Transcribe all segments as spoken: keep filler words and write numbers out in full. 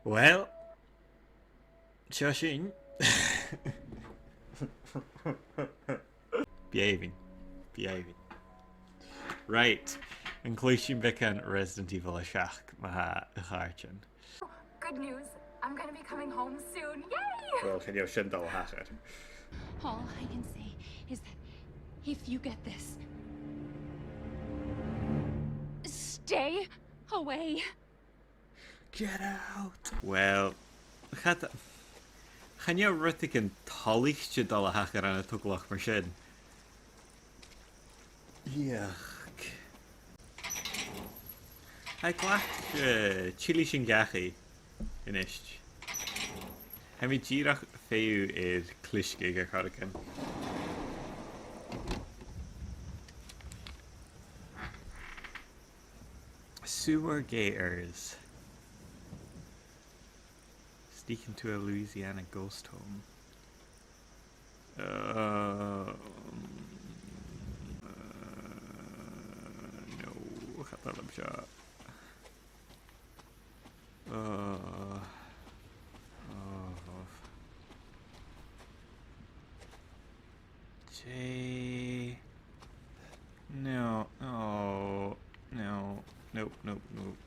Well, seo sinn. Bidh e èibhinn. Bidh e èibhinn. Right. An cluich sinn beagan Resident Evil a seachd, ma-thà, a chàirdean? Good news. I'm gonna be coming home soon. Yay! Well, chan eil sin dol a thachairt. All I can say is that if you get this, stay away. Get out. Well, cha, chan eil rudeigin toilichte dol a thachairt ann an togalach mar sin. Yuck. Tha e glacte, eh, till sinn dhachaigh a-nis. Tha mi dìreach a' feitheamh air clisgeadh air choreigin. Sewer Gators. Sneak into a Louisiana ghost home. Uh, uh, no, chan eil seo. Uh, uh, Jay. No, oh, no, nope, nope, nope.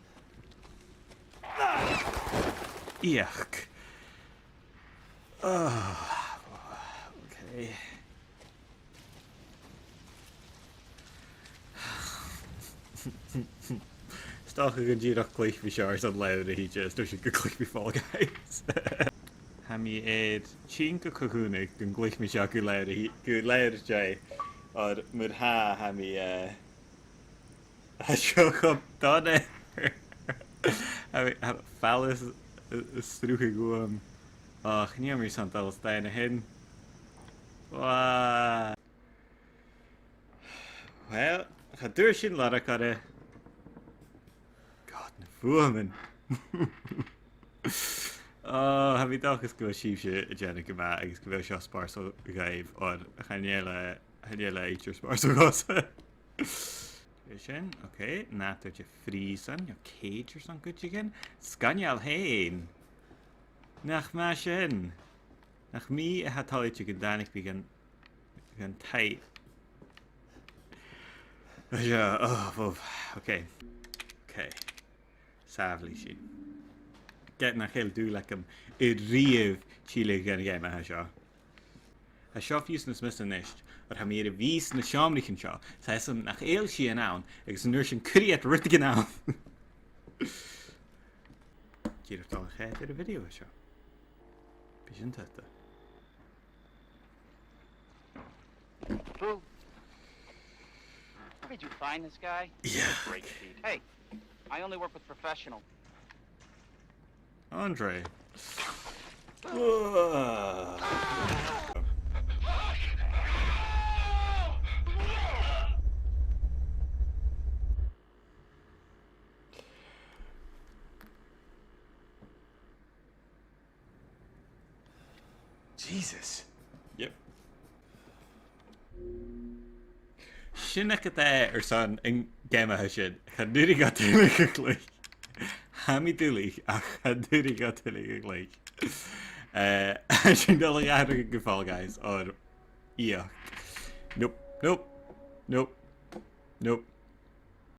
Yuck. Oh, okay. 'S dòcha gun dìreach cluich mi seo airson leth-uair a thìde, is dòcha gun cluich mi Fall Guys. Tha mi air tighinn gu co-dhùnadh gun cluich mi seo gu leth-uair a thì-, gu leth-uair a thìde, oir mura tha, tha mi, eh, tha seo cho dona. Tha mi, tha mi a' falbh às, às an t-sruth a-nis. Och, chan eil mi airson dol a-staigh an sin. Wah. Well, cha d' fhuair sinn lorg oirre. God, na fuaimean. Oh, tha mi an dòchas gu bheil sibhse a' dèanamh gu math agus gu bheil seo spòrsail dhuibh, oir chan eil e, chan eil e idir spòrsail dhòmhsa. Sin, okay, nàdar de phrìosan, no cage or something, cuideigin. Sgoinneil fhèin. Nach math sin. Nach mi a tha toilichte gun tàinig mi gun, gun taigh. Seo, oh, bhobh. Okay. Okay. Sàbhailidh sinn. Ged nach eil dùil agam a-riamh tilleadh dhan gheama seo. Tha seo fiù 's nas miosa a-nis, oir tha mi air a bhith sna seòmraichean seo, 's tha fhios agam nach eil sìon ann, agus an uair sin cuiridh iad rudeigin ann. Dìreach dol a choimhead air a' video seo. Bidh sin taghta. Boo. Where did you find this guy? Yeah. Break feed. Hey, I only work with professional. Andre. Ugh. Jesus. Yep. Sin agad e airson an geama sin. Chan urrainn dhomh tuilleadh a chluich. Tha mi duilich, ach chan urrainn dhomh tuilleadh a chluich. Eh, sinn dol a dh'atharrachadh gu Fall Guys, oir, yeah. Nope, nope, nope, nope.